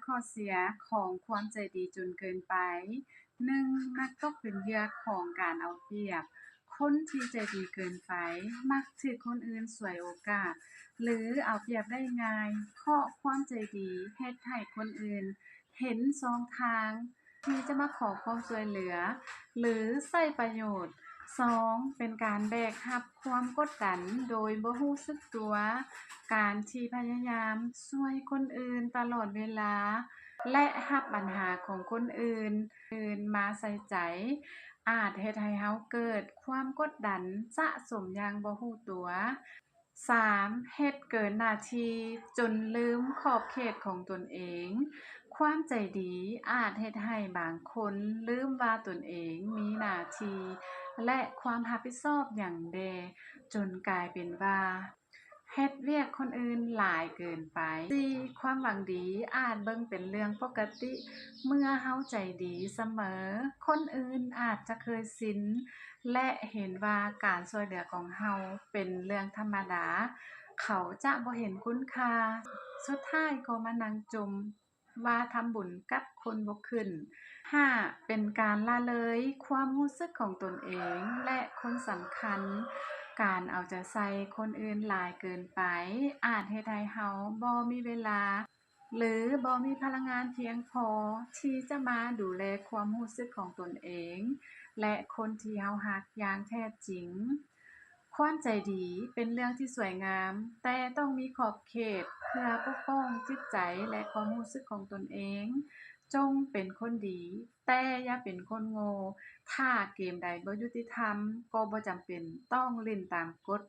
ຂໍ້ເສຍຂອງຄວາມໃຈດີຈົນເກີນໄປ. ໜຶ່ງ, ມັກຕົກເປັນເຫຍື່ອຂອງການເອົາປຽບ. ຄົນທີ່ໃຈດີເກີນໄປ ມັກຖືກຄົນອື່ນສວຍໂອກາດ ຫຼື ເອົາປຽບໄດ້ງ່າຍ, ເພາະຄວາມໃຈດີເຮັດໃຫ້ຄົນອື່ນເຫັນຊ່ອງທາງ ທີ່ຈະມາຂໍຄວາມຊ່ວຍເຫຼືອ ຫຼື ໃຊ້ປະໂຫຍດ. ສອງ, ເປັນການແບກຮັບຄວາມກົດດັນໂດຍບໍ່ຮູ້ສຶກຕົວ. ການທີ່ພະຍາຍາມຊ່ວຍຄົນອື່ນຕະຫຼອດເວລາ ແລະ ຮັບບັນຫາຂອງຄົນອື່ນ, ອື່ນມາໃສ່ໃຈ ອາດເຮັດໃຫ້ເຮົາເກີດຄວາມກົດດັນສະສົມຢ່າງບໍ່ຮູ້ຕົວ. ສາມ, ເຮັດເກີນໜ້າທີ່ຈົນລືມຂອບເຂດຂອງຕົນເອງ. ຄວາມໃຈດີອາດເຮັດໃຫ້ບາງຄົນລືມວ່າຕົນເອງມີໜ້າທີ່ ແລະ ຄວາມຮັບຜິດຊອບຫຍັງແດ່, ຈົນກາຍເປັນວ່າເຮັດວຽກຄົນອື່ນຫຼາຍເກີນໄປ. ສີ່, ຄວາມຫວັງດີອາດເບິ່ງເປັນເລື່ອງປົກກະຕິເມື່ອເຮົາໃຈດີສະເໝີ. ຄົນອື່ນອາດຈະເຄີຍຊິນ ແລະ ເຫັນວ່າການຊ່ວຍເຫຼືອຂອງເຮົາເປັນເລື່ອງທຳມະດາ, ເຂົາຈະບໍ່ເຫັນຄຸນຄ່າ. ສຸດທ້າຍກໍມານັ່ງຈົ່ມວ່າທຳບຸນກັບຄົນບໍ່ຂຶ້ນ. ຫ້າ, ເປັນການລະເລີຍຄວາມຮູ້ສຶກຂອງຕົນເອງ ແລະ ຄົນສຳຄັນ. ການເອົາໃຈໃສ່ຄົນອື່ນຫຼາຍເກີນໄປ ອາດເຮັດໃຫ້ເຮົາບໍ່ມີເວລາ ຫຼື ບໍ່ມີພະລັງງານພຽງພໍທີ່ຈະມາດູແລຄວາມຮູ້ສຶກຂອງຕົນເອງ ແລະ ຄົນທີ່ເຮົາຮັກຢ່າງແທ້ຈິງ. ຄວາມໃຈດີເປັນເລື່ອງທີ່ສວຍງາມ, ແຕ່ຕ້ອງມີຂອບເຂດເພື່ອປົກປ້ອງຈິດໃຈ ແລະ ຄວາມຮູ້ສຶກຂອງຕົນເອງ. ຈົ່ງເປັນຄົນດີ, ແຕ່ຢ່າເປັນຄົນໂງ່. ຖ້າເກມໃດບໍ່ຍຸຕິທຳ, ກໍບໍ່ຈຳເປັນຕ້ອງຫຼິ້ນຕາມກົດ.